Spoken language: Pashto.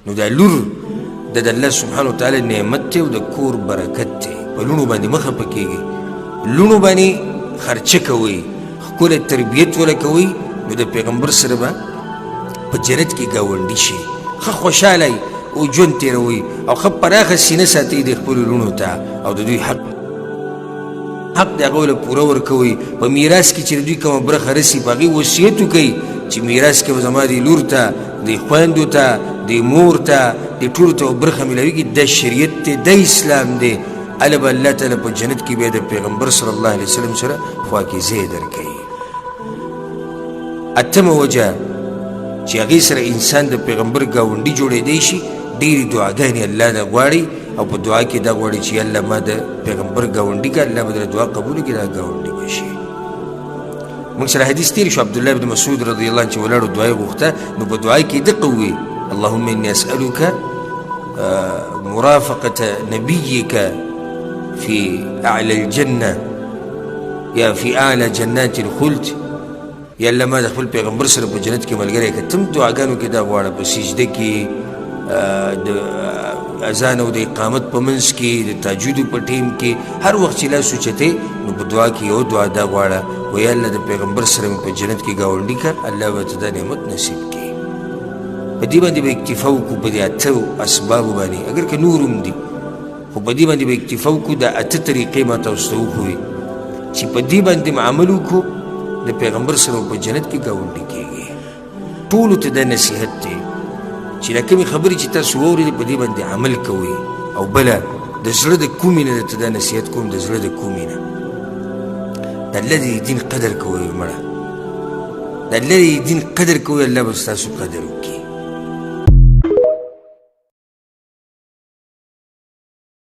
نو دا لور د الله سبحانه وتعالی نعمت دی او د کور برکت دی. په لوڼو باندې مه خفه کېږئ، لوڼو باندې خرچه کوئ، ښکلی تربیت وله کوئ، نو د پیغمبر سره به په جنت کې ګاونډي شي، ښه خوشحاله او ژوند تېروئ او ښه پراخه سینه ساتئ د خپلو لوڼو ته، او د دوی حق د هغه له پوره ورکوئ. په میراث کې چې د دوی کومه برخه رسي، په هغې وصیت وکړئ چې میراث کې به زما دې لور ته، دې خویندو ته، دې مور ته، دې ټولو ته برخه میلاویږي. دا شریعت دی، دا اسلام دی. هله به الله تعالی په جنت کې بیا د پیغمبر صلی الله علیه وسلم سره خوا کې ځای درکوي. اتمه وجه چې هغې سره انسان د پیغمبر ګاونډي جوړېدی شي، ډېرې دعاګانې الله نه غواړي، او په دعا کې دا غواړي چې الله ما د پیغمبر ګاونډي کړه، الله به درته دعا قبوله کړي، دا ګاونډي به شي. موږ سره حدیث تېر شو، عبدالله بن مسعود رضی الله عنه چې ولاړو دعا یې غوښته، نو په دعا کې دقه وویل اللهم اني اسألك مرافقة نبيك في أعلى الجنة یا في أعلى جنات الخلد. یا الله ما د خپل پیغمبر سره په جنت کې ملګری کړه. تم دعاګانو کې دا غواړه، په سجده کې، د اذان او د اقامت په منځ کې، د تهجدو په ټیم کې، هر وخت چې لاس اوچتې نو په دعا کې یو دعا دا غواړه، وایي الله د پیغمبر سره مې په جنت کې ګاونډي کړه، الله به ته دا نعمت نصیب کړي. په دې باندې به اکتفا وکړو، په دې اتو اسبابو باندې، اګر که نور هم دي، خو په دې باندې به اکتفا وکړو. دا اته طریقې ما تاسو ته وښوې چې په دې باندې هم عمل وکړو، د پیغمبر سره په جنت کې ګاونډي کېږي. ټولو ته دا نصیحت دی چې دا کومې خبرې چې تاسو واورېدې په دې باندې عمل کوئ. او بله د زړه د کومې نه درته دا نصیحت کوم، د زړه د کومې نه د الله د دین قدر کوئ. مړه د الله د دین قدر کوئ، الله به ستاسو قدر وکړي.